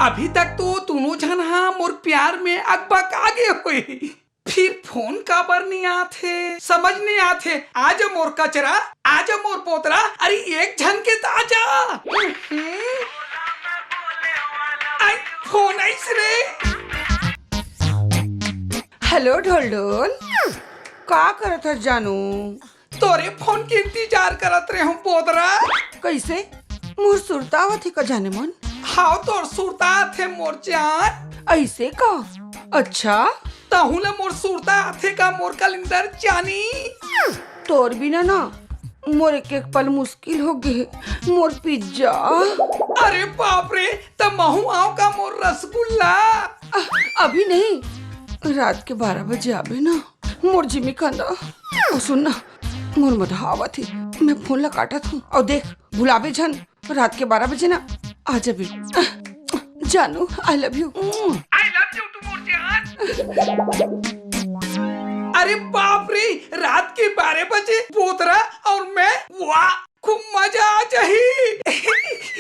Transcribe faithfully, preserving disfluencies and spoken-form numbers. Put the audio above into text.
अभी तक तो दोनों झन हा मोर प्यार में अकबका गे होही, फिर फोन काबर नहीं आथे, समझ नहीं आथे। आजा मोर कचरा, आजा मोर पोतरा, अरे एक झन के त आजा। हम्म। आई, फोन आइस रे। हेलो ढोलढोल, का करत हस जानू? तोरे फोन के इंतजार करत रहे हूँ पोतरा। कइसे? मोर सुरता आवत हे का जानेमन? हाव, तोर सुरता आथे मोर जान। अइसे का? अच्छा। तहूँ ला मोर सुरता आथे का मोर कलिंदर जानी? तोर बिना ना मोर एक एक पल मुश्किल हो गे हे, मोर पिज्जा। अरे बाप रे, त महूँ आंव का मोर रसगुल्ला? अ, अभी नहीं, रात के बारह बजे आबे ना, मोर जिमी कंदा। अउ सुन ना, मोर मधा आवत हे, मैं फोन ला काटत हूँ। अउ देख, भुलाबे झन, रात के बारह बजे ना आ जाबे। जानू, I love you। I love you too मोर जान। अरे बाप रे, रात के बारह बजे पोतरा अउ